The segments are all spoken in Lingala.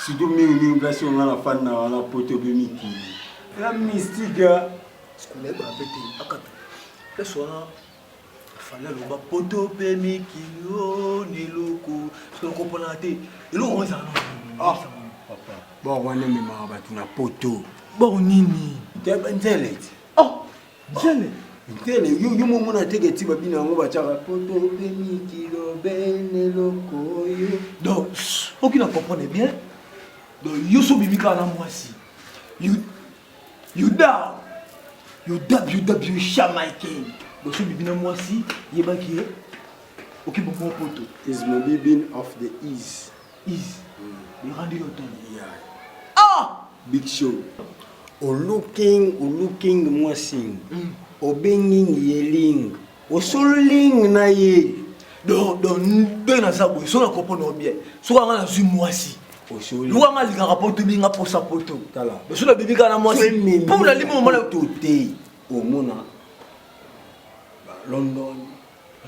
Surtout mingi mingi place oyo nga na fanda wana poto pe mikili. Eza mystique. Nayebaka pe te akata place wana Fally aloba poto pe mikili o neloko soki nakomponaka te eloko yango ezala ah, papa bor wana ememaka bato na poto bor nini nzele ti oh nzele nzele yo yo momona teke ti babina yango batiaka poto pe mikilo beneloko oyo donc oki na comprendre bien donc yo so obimi kaka na mwasi You down. You dab, you dab, you Jamaican. Boso bibi na mwasi, yebaki ye. Oki bongo poto. Is Mobibin of the East. East. Mm. Randy Orton. Yeah. Ah! Big Show. Olooking, olooking mwasi. Mm. Obenging yeling. Osololing na ye. Donc, donc, nde naza boye, soki na comprendre bien. Soki anga nazwi mwasi. Luka nga alingaka poto binga posa poto. Tala. Soki nabibi kaka na mwasi. Mpo nalimi omona poto te. Omona ba London.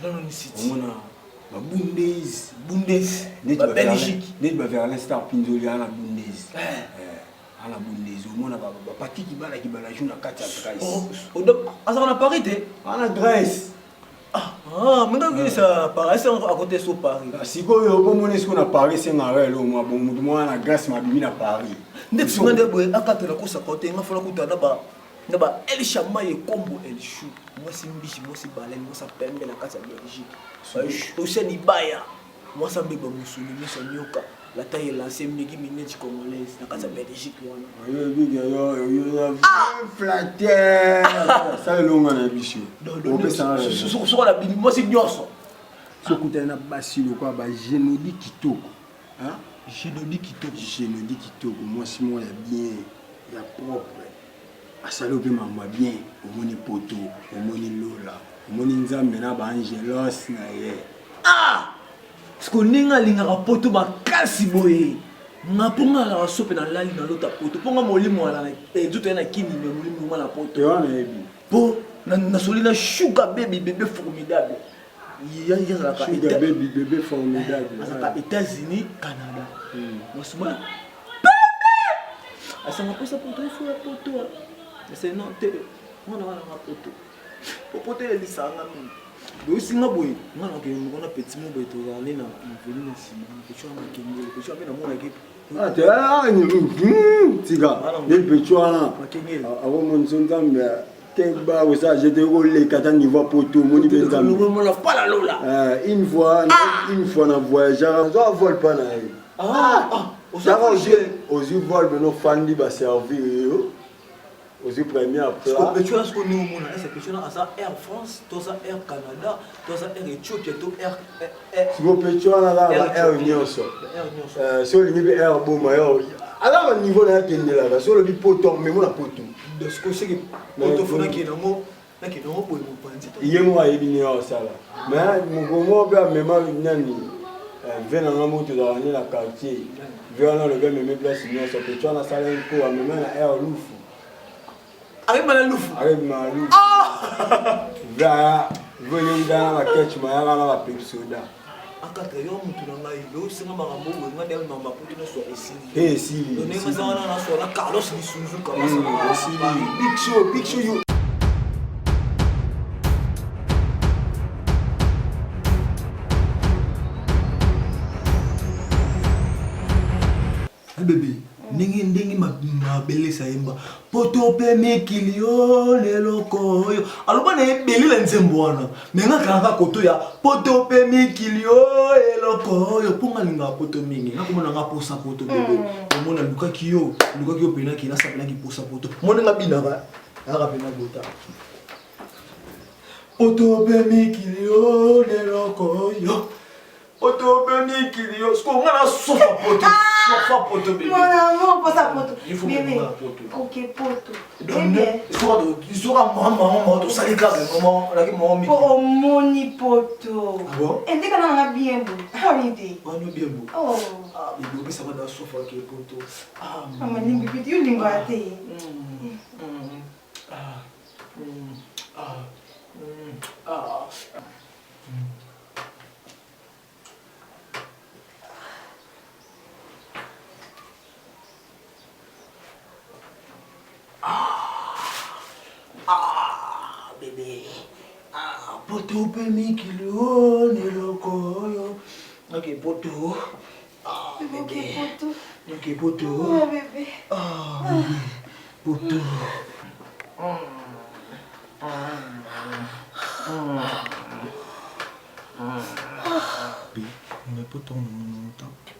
London City. Omona ba Bundes. Bundes. Ba Belgique. Neti ba Verlin Star Pinzoli ana Bundes. Eh. eh. Ana Bundes omona ba Patrick Kibala Kibala joue na kati ya Grèce. Oh, oh azaka na Paris te? Ana Grèce. Ah, ah, mais donc ça Paris, c'est à côté sur Paris. Ah, sikoyo okomona esiko na Paris esengaka eloko mwa bon moto mwana na Grèce mabimi na Paris. Nde biso nde boye akatela kosaka te nga fona kuta na ba na ba El Shama ekombo El Chou mwasi mbisi mwasi baleine mwasi pembe na kati ya Belgique. Ocean Ibaya mwasi ambeba mosuni miso nyoka. La taille elance migi mineti congolaise na kati ya Belgique wana. Oyebi ke yo yo flatteur. Sala elonga na biso. Opesa soko na bimi mwasi nyonso. Sokutana na basi lokola ba genodi kitoko. Hein? Genodi kitoko. Genodi kitoko mwasi moko ya bien ya propre. Asali mpe makambo ya bien omoni poto omoni lola omoni nzambe na ba angelos na ye. Ah! Siko ndenge alingaka poto makasi boye nga mpo nga alaka sope na lali na lota poto mpo nga molimo alaka eh, nzoto ya na kini me molimo nga na poto mpo nasoli na shuga baby bebe formidable azalaka États-Unis Canada mwasi mwana pembe asanga mposa poto ifo ya poto ese non te mwana wana nga poto po poto elelisaka nga mingi boyosi nga boye nga nakokende moko na petit mo boye tozala nde na veni na nsima na petit wana makengele petit wana mpe namonaki tika nde petit wana akomonisa nzambe keba kosala jete koleka ata niveau ya poto omoni mpe nzambe une fois une fois na voyageaka azwa vol mpa na ye ozwi vol bino ofandi baservir yo ozwi première plat pecho wana sikoyo ndenge omona ese pecho wana aza air france to aza air canada to aza air ethiopia to air sikoyo pecho wana aza na air nyonso soki olingi mpe air boma yo aza na niveau na ye akendelaka soki olobi poto memo na poto sikoyo seke poto fo nakende yango nakende yango boye mopanzi ye moko ayebi ndenge akosala mais mokolo moko mpe amema nani ve na nga moko tozalaka nde na quartier ve wana alobi ameme place nyonso pecho wana asala ye nko amema na air lufu akebima na lufu akebima na lufu ve aya ve oyebika na baketch mayaka na bapepsoda akata yo mutu na ngai yosenga makambo oyo ngai nde makambo apoto nyonso esili esili ndenge aza wana nasola carlos lisunzuka esili big show big show yo bebe ndenge ndenge mabelesa yemba poto mpe mikili yo leloko oyo aloba na ebele na nzembo wana me nga kaka koto ya poto mpe mikili yo eloko oyo mpo nga alingaka poto mingi nga komona nga posa poto bebe omona lukaki yo lukaki yo mpenaki nasapelaki posa poto moni nga binaka ayaka mpena bota poto mpe mikili yo leloko oyo poto mpe mikili yo siko nga na sofa poto sofa poto bebe mon amour posa poto il faut bebe nga poto ok poto donc soka mama mama tosali kaka mama olaki mama miki po omoni poto ah bon endeka na nga bien bo oni te wano bien bo oh ah bebe opesa nga na sofa ke poto ah mama lingi bebe yo lingaka te ah ah ah Poto mpe mikili o neloko oyo. Ok, poto. Ah, bébé. Ok, poto. Oh, bébé. Ah, bébé. Poto. Mais poto,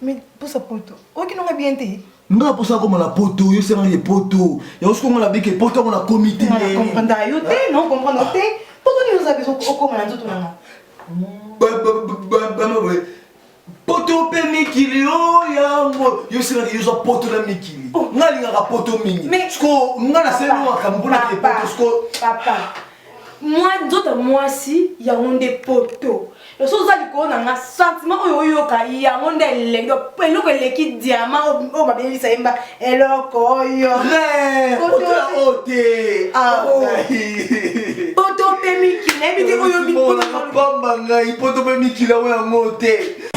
Mais posa poto. Oki nonga bien te. Nga posa koma na poto, yo sengaki poto. Yango soki nga nabiki poto yango nakomi te. Na comprendre yo te, non comprendre te. Poto nini oza besoin okoma na nzoto na nga? Poto mpe mikili o yango yo sengaki yo zwa poto na mikili. Oh. Nga alingaka poto mingi. Mais- Siko nga nasali makambo mpona ke poto siko Papa. Mwa nzoto mwasi yango nde poto. Soki oza likolo na nga sentiment oyo oyoka yango nde elengi eloko eleki diamant oyo babelisa yemba eloko oyo. Poto ya oyo te. Ah, Oh. ngai. Poto mpe mikili nayebi te oyo pamba ngai poto mpe mikili yango yango te.